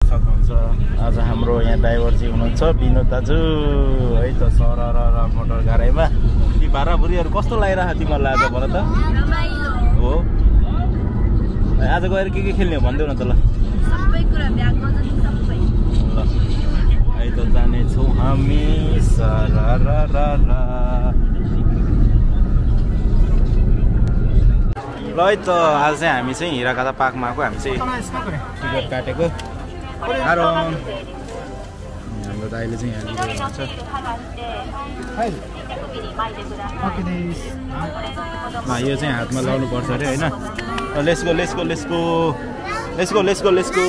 सक्नुहुन्छ। आज हाम्रो यहाँ ड्राइभर चाहिँ हुनुहुन्छ विनोद दाजु है त। सर र मोटर गाडीमा ती भाडाभुरीहरू कस्तो लागिरहेको तिमीहरूलाई आज भन त? हो आज गएर के खेल्ने हो भनिदेऊ न त ल। सबै कुरा ब्याग गर्छ नि सबै। ल है त जानेछौँ हामी सरररर। ल है त आज चाहिँ हामी चाहिँ हिराकादा पार्कमा आएको। हामी चाहिँ टिकट काटेको। हाम्रो दाइले चाहिँ यहाँ लिनुहुन्छ। यो चाहिँ हातमा लाउनु पर्छ अरे होइन। लेट्सगो लेट्सगो लेट्सगो लेट्सगो लेट्सगो लेट्सगो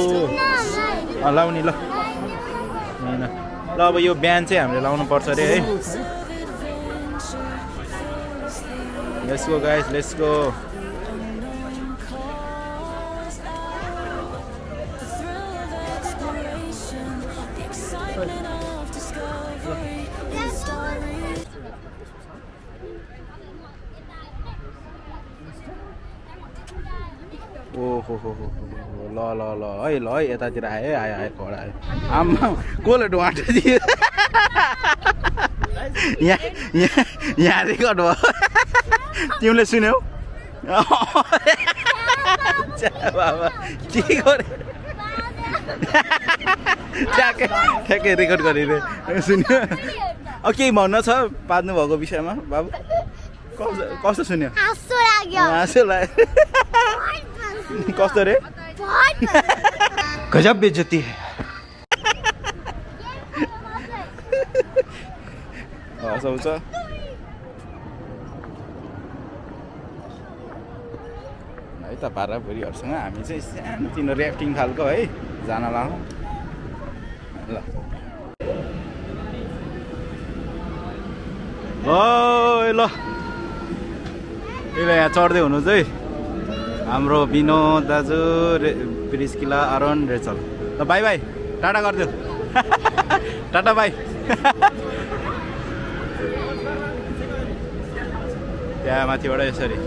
लाउने ल होइन। ल अब यो बिहान चाहिँ हामीले लाउनु पर्छ अरे है। लेट्सगो गाइस लेट्सगो। ओहो हो ल ल ल है ल है यतातिर आयो आयो आयो कडा आयो। आम्मा कसले ढुवाटे दियो यहाँ रेकर्ड भयो। तिमीले सुन्यौ? बाबा के गरे ठ्याक्कै रेकर्ड गरेर सुन्यो। अब केही भन्न छ पार्नु भएको विषयमा बाबु? कस्तो सुन्यो? हाँसो लाग्यो। कस्तो रे? गजब बेइज्जती है। हँसाउँछ। है त भाडाभुरीहरूसँग हामी चाहिँ सानोतिनो ऱ्याफ्टिङ खालको है जान लाउँ ल। ल यहाँ चढ्दै हुनुहुन्छ है हाम्रो विनोद दाजु, प्रिस्किला, अरुण, रेचल। ल बाई बाई टाटा गरिदेऊ। Tata bye. त्यहाँ माथिबाट यसरी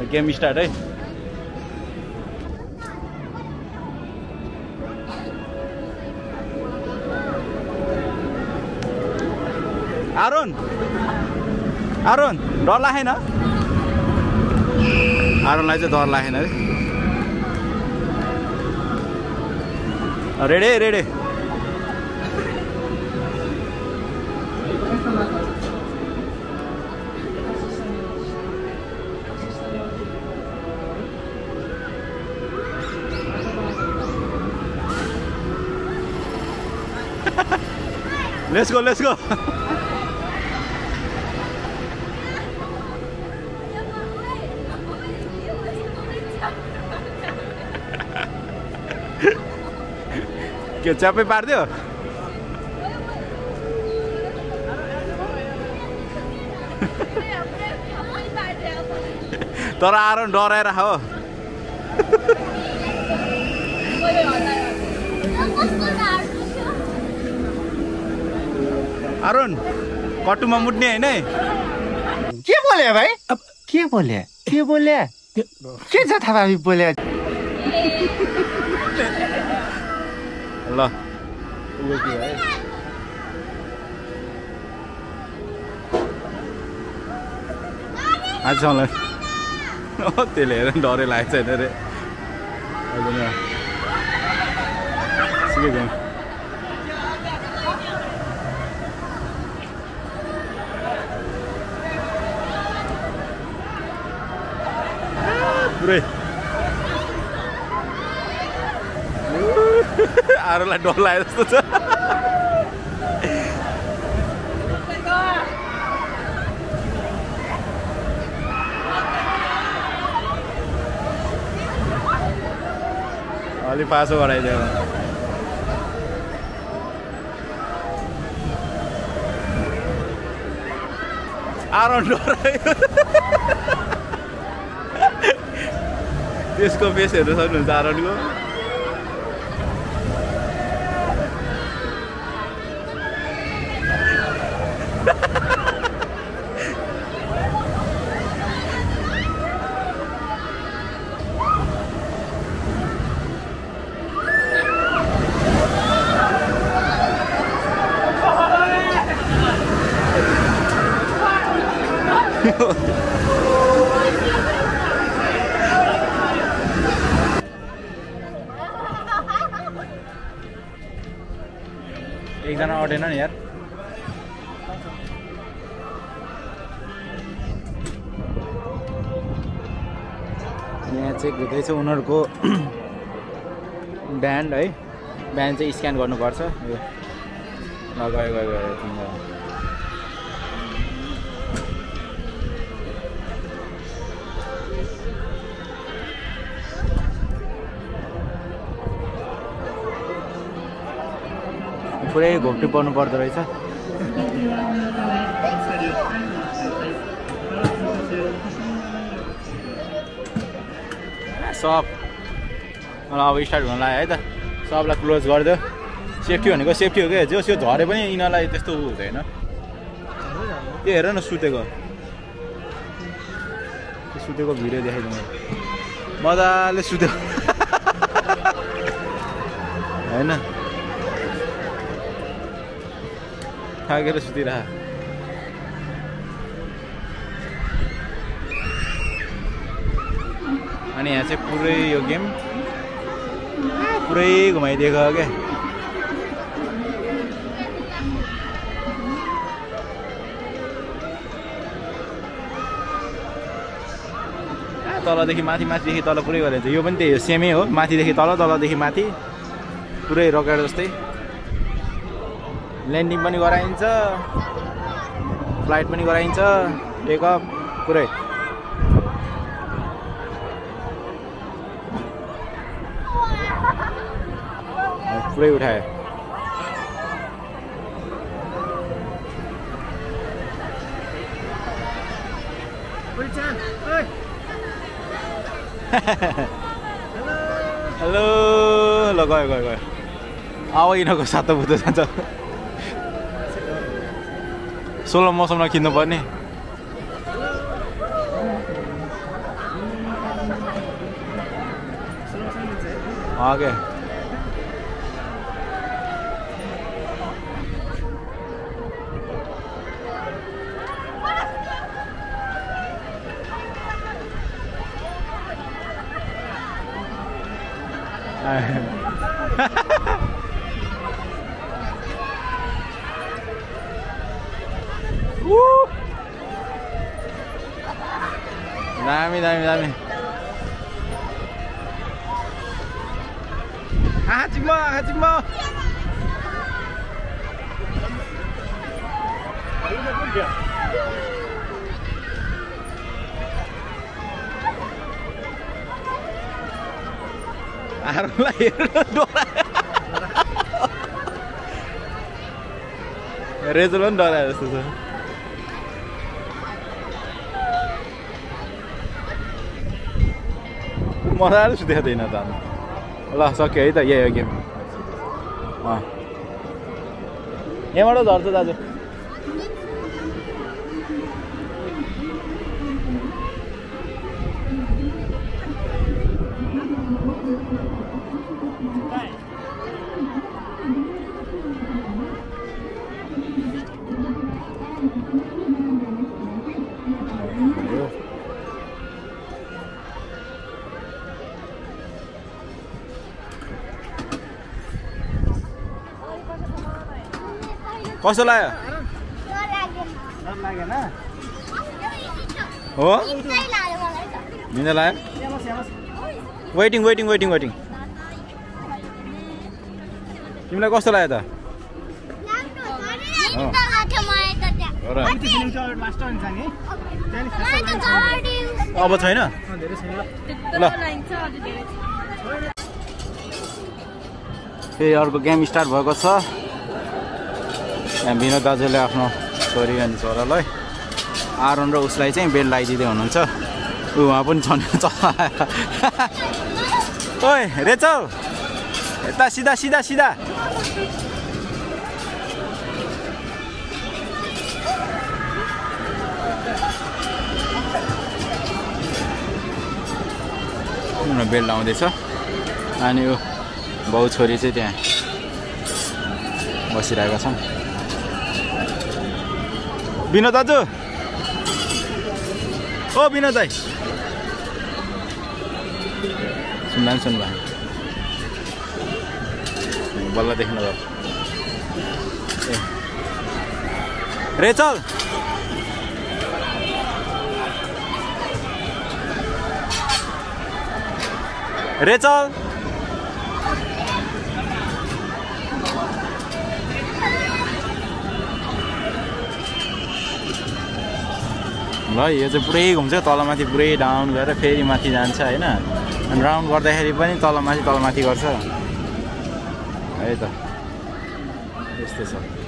गेम स्टार्ट है। अरुण अरुण डर लागेन? अरुणलाई चाहिँ डर लागेन है। रेडे रेडे। Let's go let's go. के च्यापै पारिदियो? तर आरुण डराएर हो। अरुण कटुमा मुट्ने होइन है? के बोले भाइ? के बोले के बोले के जथाभावी बोले? ल आजलाई त्यसले हेर डरै लागेको छैन अरे। सिकेको पुरै आरोलाई डर लाग्यो जस्तो छ। अलि पासो गराइदियो। आरोन डरायो। त्यसको फेस हेर्नु सक्नुहुन्छ आरोनको। अटेन नि यार यहाँ चेक हुँदैछ उनीहरूको ब्यान्ड है ब्यान्ड चाहिँ स्क्यान गर्नुपर्छ यो गयो गयो गयो पुरै घोप्टी पर्नु पर्दो रहेछ सब अब स्टार्ट हुन लाग्यो है त सबलाई क्लोज गरिदियो सेफ्टी भनेको सेफ्टी हो क्या जो त्यो झरे पनि यिनीहरूलाई त्यस्तो हुँदैन त्यो हेर न सुतेको सुतेको भिडियो देखाइदिनु मजाले सुत्यो होइन थाकेर सुतिरह अनि यहाँ चाहिँ पुरै यो गेम पुरै घुमाइदिएको क्या तलदेखि माथि माथिदेखि तल पुरै गरेर यो पनि त्यही हो सेमै हो माथिदेखि तल तलदेखि माथि पुरै रकेट जस्तै ल्यान्डिङ पनि गराइन्छ फ्लाइट पनि गराइन्छ टेकअप पुरै पुरै उठायो हेलो ल गयो गयो गयो अब यिनीहरूको सातो बुतो जान्छ सोह्र मौसममा किन्नु पर्ने ओके दामी दामी दामी चिम्म चिम्म आरोलाई रेजल पनि डरायो जस्तो छ मजाले सुतेको थिएन त ल सक्यो है त यही हो गेम यहाँबाट झर्छ दाजु कस्तो लाग्यो हो निन्दा लाग्यो वेटिङ वेटिङ वेटिङ वेटिङ तिमीलाई कस्तो लाग्यो त अब छैन ल फेरि अर्को गेम स्टार्ट भएको छ यहाँ विनोद दाजुले आफ्नो छोरी अनि छोरालाई आरोन र उसलाई चाहिँ बेल्ट लगाइदिँदै हुनुहुन्छ उहाँ पनि छन् ओइ रेचौ यता सिधा सिधा सिधा बेल्ट लाउँदैछ अनि यो बाउ छोरी चाहिँ त्यहाँ बसिरहेका छन् विनोद दाजु ओ विनोद दाइ सुन्दा पनि सुन्नु भयो बल्ल देख्नु भयो रेचल रेचल ल यो चाहिँ पुरै घुम्छ तलमाथि पुरै डाउन गरेर फेरि माथि जान्छ होइन अनि राउन्ड गर्दाखेरि पनि तलमाथि गर्छ है त यस्तो छ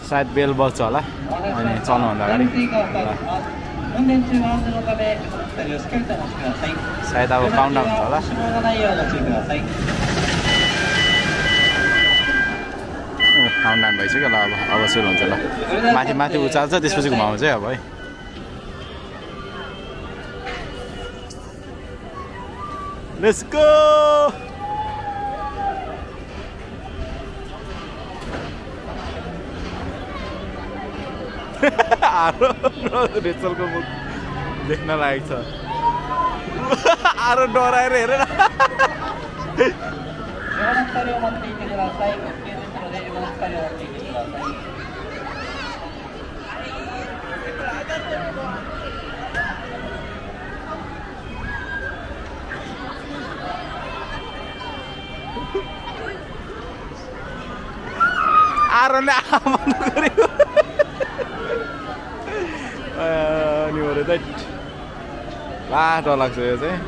सायद बेल बज्छ होला अनि चल्नुभन्दा अगाडि सायद अब काउन्टडाउन हुन्छ होला काउन्टडाउन भइसक्यो ल अब सुरु हुन्छ ल माथि उचाल्छ त्यसपछि घुमाउँछ है अब है लेट्स गो रेचलको मुख देख्न लागेको छ आरो डराएर हेरेर आरोले आमान्नु गरेको अनि हो त डर लाग्छ यो चाहिँ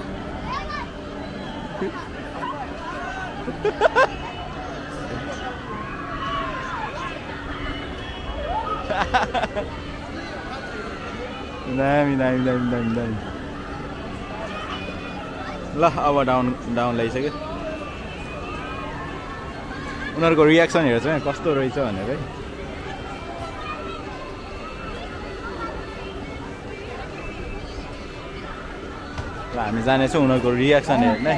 दामी ल अब डाउन ल्याइसक्यो उनीहरूको रियाक्सन हेर्छ कस्तो रहेछ भनेर है हामी जानेछौँ उनीहरूको रियाक्सन हेर्ने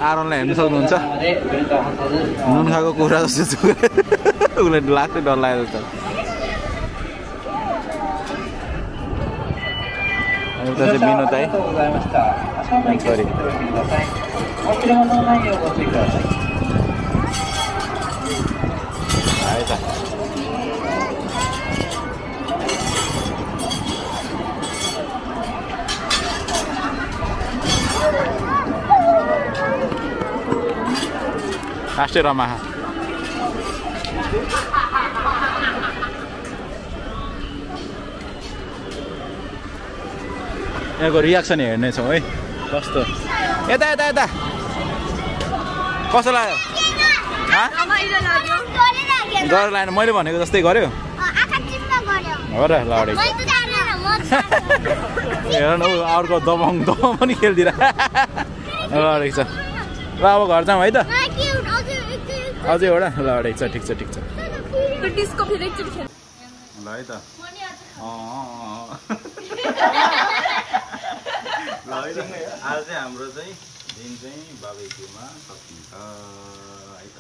आरोनलाई हेर्नु सक्नुहुन्छ नुन खाएको कुरा जस्तो उसलाई लाग्थ्यो डर लागेको जस्तो उता चाहिँ विनोद है सरी आएछ राष्ट्रिय रमाहा यहाँको रियाक्सन हेर्नेछौँ है कस्तो यता कस्तो लाग्यो डर लागेन मैले भनेको जस्तै गर्यो हो र ल हेर न अर्को दबाङ पनि खेलिदिएर लडेको छ ल अब घर जाउँ है त अझै एउटा ल ठिक छ ल है त ल आज चाहिँ हाम्रो चाहिँ दिन चाहिँ बाबेक्युमा सकिन्छ है त